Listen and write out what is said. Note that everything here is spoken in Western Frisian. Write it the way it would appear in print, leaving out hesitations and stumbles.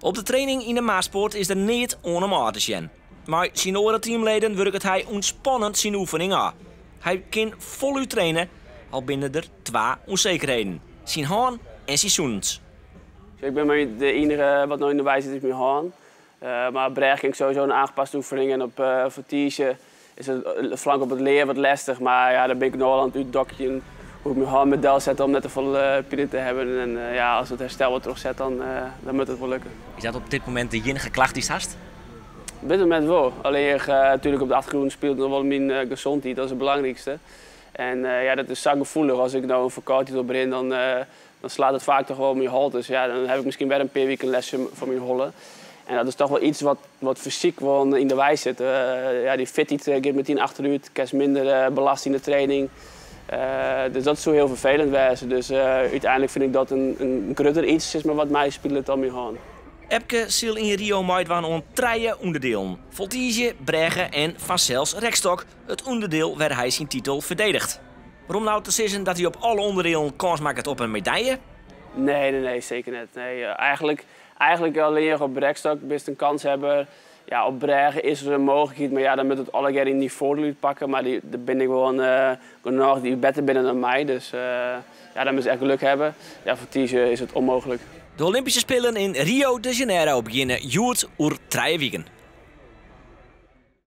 Op de training yn de Maaspoort is der neat oan him ôf te sjen. Mei syn oare teamleden wurket hy ûntspannen syn oefening ôf. Hy kin folút traine, al binne der twa ûnsekerheden, syn hân en syn sûnens. Ik bin mei de iennige wat no yn de wei sit is myn hân. Mar brêge kin ik sowieso in oanpaste oefening en op voltige is it flank op it lear wat lestich. Mar ja, dêr bin ik no al oan it útdokterjen hoe ik myn hân mei delsette om net te folle pine te hawwen. En ja, as it herstel wat trochset, dan moat it wol lukke. Is dat op dit momint de iennige klacht dy'tst hast? Op dit momint wol. Allinnich natuerlik op de achtergrûn spilet noch wol myn gezondheid, dat is it belangrykste. En ja, dat is sa gefoelich. As ik no in ferkâldheid oprin, dan slacht it faak toch wol myn holle. Dus ja, dan ha ik miskien wer in pear wiken lêst fan myn holle. En dat is toch wol yts wat fysyk wol yn de wei sit. Ja, dy fitheid giet metien achterút, kinst minder belêste yn de training. Dus dat soe hiel ferfelend wêze. Dus úteinlik fyn ik dat in grutter yts, sis mar, wat my spilet dan myn hân. Epke sil yn Rio meidwaan oan trije ûnderdielen. Voltige, brêge en fansels rekstok, it ûnderdiel wêr't hy syn titel ferdediget. Mar om no te sizzen dat hy op alle ûnderdielen kâns makket op in medalje? Nee, seker net. Nee, eigenlijk allinnich op rekstok bist in kânshawwer. Ja, op brêge is der in mooglikheid, mar ja, dan moat it allegear yn dy foardiel útpakke. Mar dêr bin ik wol genôch dy't better binne dan my. Dus ja, dan moatst echt gelok hawwe. Ja, voltige is it ûnmooglik. De Olympyske Spelen yn Rio de Janeiro begjinne hjoed oer 3 wiken.